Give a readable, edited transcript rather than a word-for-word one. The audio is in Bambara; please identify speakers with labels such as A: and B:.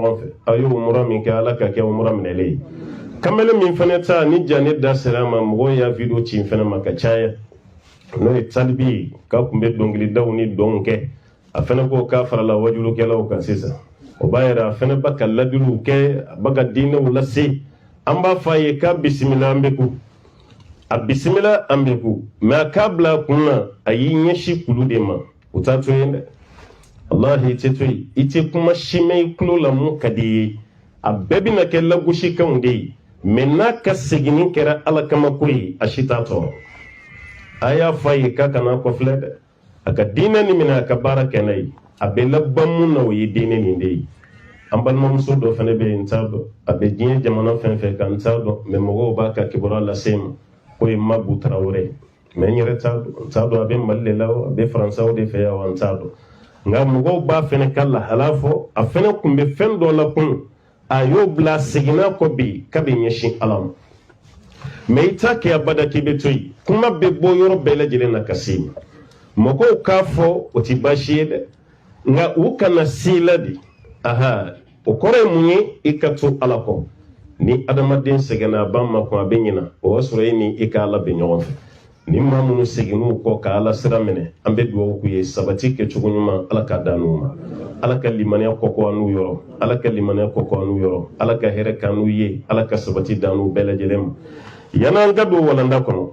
A: Ɲɔgɔn fɛ, a ye umura min kɛ, Ala ka kɛ umura minɛlen ye. Kamalen min fana ta ni ja ne da sera a ma, mɔgɔw y'a video ci n fana ma ka caya, n'o ye Talibi ye, k'a tun bɛ dɔnkilidaw ni dɔnw kɛ. A fana ko k'a farala wajulukɛlaw kan sisan. O b'a yira a fana b'a ka ladiliw kɛ, a b'a ka diinɛw lase. An b'a fɔ a ye k'a bisimila, an bɛ ku a bisimila, an bɛ ku mɛ a k'a bila a kun na, a y'i ɲɛsin kulu de ma. O t'a to yen dɛ, walahi, i tɛ to yen. I tɛ kuma si mɛn i tulo la mun ka di i ye, a bɛɛ bɛna kɛ lagosikanw de ye. Mɛ n'a ka seginni kɛra Ala kama ko ye, a si t'a tɔɔrɔ. A y'a fɔ a ye k'a kana kɔfilɛ dɛ, a ka diinɛ nin minɛ, a ka baara kɛ n'a ye. A bɛ laban mun na, o ye diinɛ nin de ye. An balimamuso dɔ fana bɛ yen, n t'a dɔn a bɛ diɲɛ jamana fɛn fɛn kan, n t'a dɔn, mɛ mɔgɔw b'a ka kibaruya lase n ma k'o ye Mabu Tarawele ye. Mɛ n yɛrɛ t'a dɔn, n t'a dɔn a bɛ Mali de la o, a bɛ Faransaw de fɛ yan wa, n t'a dɔn. Nka mɔgɔw b'a fɛnɛ ka lahala fɔ. A fɛnɛ tun bɛ fɛn dɔ la kunun, a y'o bila, seginna kɔ bi k'a bɛ ɲɛsin Ala ma. Mɛ i t'a kɛ abada k'i bɛ to yen. Kuma bɛ bɔ yɔrɔ bɛɛ lajɛlen na ka se i ma. Mɔgɔw k'a fɔ, o tɛ baasi ye dɛ, nka u kana se la de. Aha, o kɔrɔ ye mun ye? I ka to Ala kɔ. Ni adamaden sɛgɛnna, a b'a makun, a bɛ ɲina, o y'a sɔrɔ e ni i ka Ala bɛ ɲɔgɔn fɛ. Ni maa minnu seginn'u kɔ ka Ala sira minɛ, an bɛ dugawu k'u ye, sabati kɛcogo ɲuman, Ala k'a d'an n'u ma. Ala ka limaniya kɔkɔ an n'u yɔrɔ, Ala ka limaniya kɔkɔ an n'u yɔrɔ, Ala ka hɛrɛ k'an n'u ye, Ala ka sabati d'an n'u bɛɛ lajɛlen ma. Yan'an ka don walanda kɔnɔ.